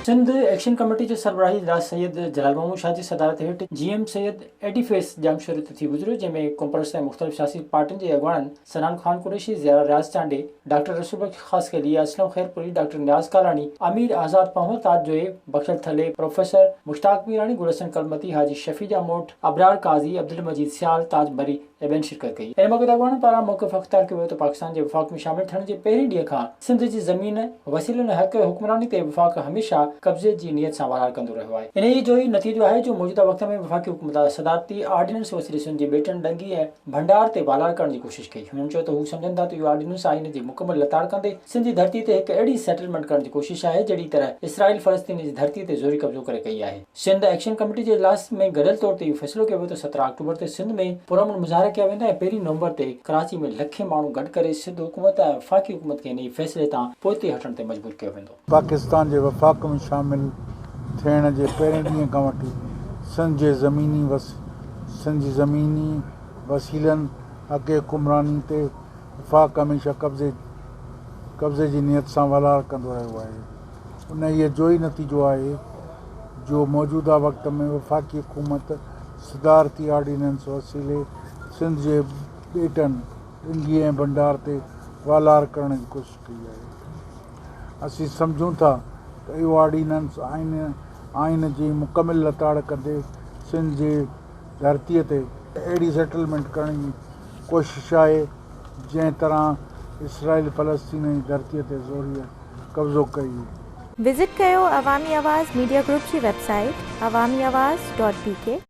Sindh action committee جي سربراهي اجلاس سيد جلال محمود شاهه جي صدارت هيٺ جي ايم سيد ايڊيفيس ڄامشوري تي ٿي گذريو، جنهن ۾ قومپرست ۽ مختلف سياسي پارٽين جي اڳواڻن صنعان خان قريشي، زيارا رياض چانڊيي، ڊاڪٽر رسول بخش خاصخيلي، اسلم خيرپوري، ڊاڪٽر نياز ڪالاڻي، امير آزاد پنهور، تاج جويي، بخشل ٿلهي، پروفيسر مشتاق ميراڻي، گل حسن ڪلمتي، حاجي شفيع ڄاموٽ، ابرار قاضي، عبدالمجيد سيال، تاج مري ۽ ٻين شرڪت ڪئي. ان موقعي تي اڳواڻن پاران موقف اختيار ڪيو ويو ته پاڪستان جي وفاق ۾ شامل ٿيڻ جي پهرين ڏينهن کان سنڌ جي زمين، وسيلن ۽ حق حڪمراني تي وفاق هميشه قبضي جي نيت سان والار ڪندو رهيو آهي. انهيء جو ئي نتيجو آهي جو موجوده وقت ۾ وفاقي حڪومت صدارتي آرڊيننس وسيلي سنڌ جي ٻيٽن، ڏنگي ۽ ڀنڊار تي والار ڪرڻ جي ڪوشش ڪئي. هنن چيو ته هو سمجهن ٿا ته اهو آرڊيننس آئين جي مڪمل لتاڙ ڪندي سنڌ جي ڌرتي تي هڪ اهڙي سيٽلمينٽ ڪرڻ جي ڪوشش آهي جهڙي طرح اسرائيل فلسطين جي ڌرتي تي زوري قبضو ڪري ڪئي آهي. سنڌ ايڪشن ڪميٽي جي اجلاس ۾ گڏيل طور تي اهو فيصلو ڪيو ويو ته 17 آڪٽوبر تي سنڌ ۾ پرامن مظاهرا ڪيا ويندا ۽ پهرين نومبر تي ڪراچي ۾ لکين ماڻهو گڏ ڪري سنڌ حڪومت ۽ وفاقي حڪومت کي انهي فيصلي تان پوئتي هٽڻ تي مجبور ڪيو ويندو. پاڪستان جي وفاق ۾ شامل ٿيڻ جي پهرين ڏينهن کان وٺي سنڌ جي زميني سنڌ جي زميني وسيلن حق حڪمراني تي وفاق هميشه قبضي قبضي جي نيت سان والار ڪندو رهيو آهي. انهيء جو ئي نتيجو آهي جو موجوده وقت ۾ وفاقي حڪومت صدارتي آرڊيننس وسيلي سنڌ جي ٻيٽن ڏنگي ۽ ڀنڊار تي والار ڪرڻ جي ڪوشش ڪئي آهي. اسين سمجهون ٿا ته اهو آرڊيننس آئين آئين جي مڪمل لتاڙ ڪندي سنڌ جي ڌرتيء تي اهڙي سيٽلمينٽ ڪرڻ جي ڪوشش آهي جنهن طرح اسرائيل فلسطين جي ڌرتيء تي زوريء قبضو ڪئي. وزٽ ڪيو عوامي آواز ميڊيا گروپ جي website Awami Awaz dot B K.